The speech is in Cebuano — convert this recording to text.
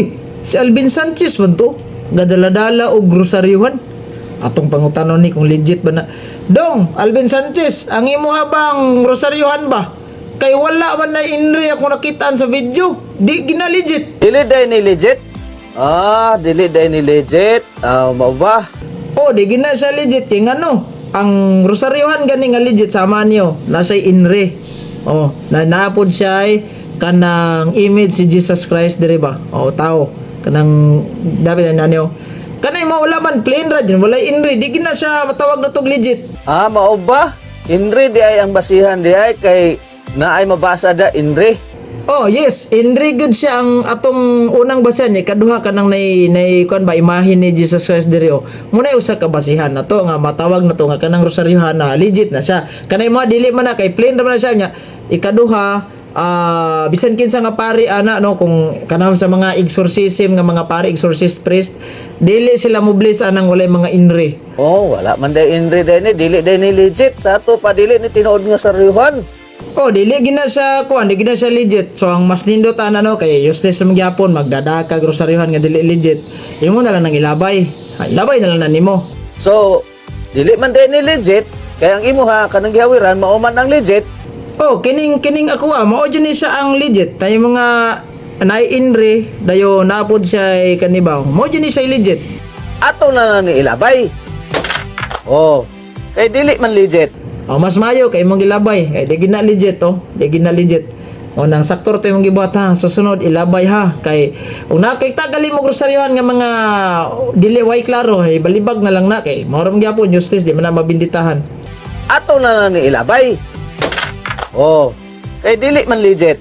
Uy, si Alvin Sanchez man to. Gadala-dala og rosaryuhan. Atong pangutanon ni kung legit ba na. Dong, Alvin Sanchez, ang imuha bang rosaryuhan ba? Kay wala man na inri ako nakitaan sa video. Di gina legit. Dili day ni legit. Ah, dili day ni legit. Ah, mao ba? Oh, di gina siya legit kay ngano? Ang rosaryuhan gani nga legit sama niyo, nasa inre. Oh, na naapod siya ay kanang image si Jesus Christ dire ba? Oh, tao. Kanang dapat na niyo. Kanay mo wala man, plain ra din, wala inre, di gina siya matawag na tog legit. Ah, mao ba? Inri di ay ang basihan di ay kay naay mabasa da inri. Oh, yes, inre gud siya ang atong unang basihan ni kaduha kanang nay kuan ba, imahe ni Jesus Christ diri oh. Muna usa ka basihan na to nga matawag na to nga kanang rosaryuhan na legit na siya. Kanay mo dili man na kay plain ra man na siya nya. Ikaduha, bisan kinsa nga pari ana no, kung kanang sa mga exorcism nga mga pari, exorcist priest, dili sila mo bless anang walay mga inre. Oh, wala man day inri day ni, dili day ni legit. Sa ato pa dili ni tinuod nga saryuhan. Oh, dili gina siya kuan, di gina siya legit. So ang mas nindot ana no, kay useless sa magyapon magdadaka rosaryuhan nga dili legit. Imo na lang nang ilabay. Ay, ilabay na lang na nimo. So, dili man day ni legit, kay ang imuha kanang gihawiran mao man ang legit. Oh, kining kining ako ah, mao jud ni siya ang legit. Tayo mga naay inre, dayo naapod siya ay kanibaw. Mao jud ni siya legit. Ato na lang ni ilabay. Oh, kay dili man legit. Oh, mas mayo kay imong gilabay. Kay di gina legit oh, di gina legit. O nang saktor to imong gibuhat ha, susunod ilabay ha kay kung nakita gali mo grosaryuhan nga mga dili way klaro, hey, balibag na lang na kay mao ra man gyapon useless, di man na mabinditahan. Ato na lang ni ilabay. Oh, kay dili man legit.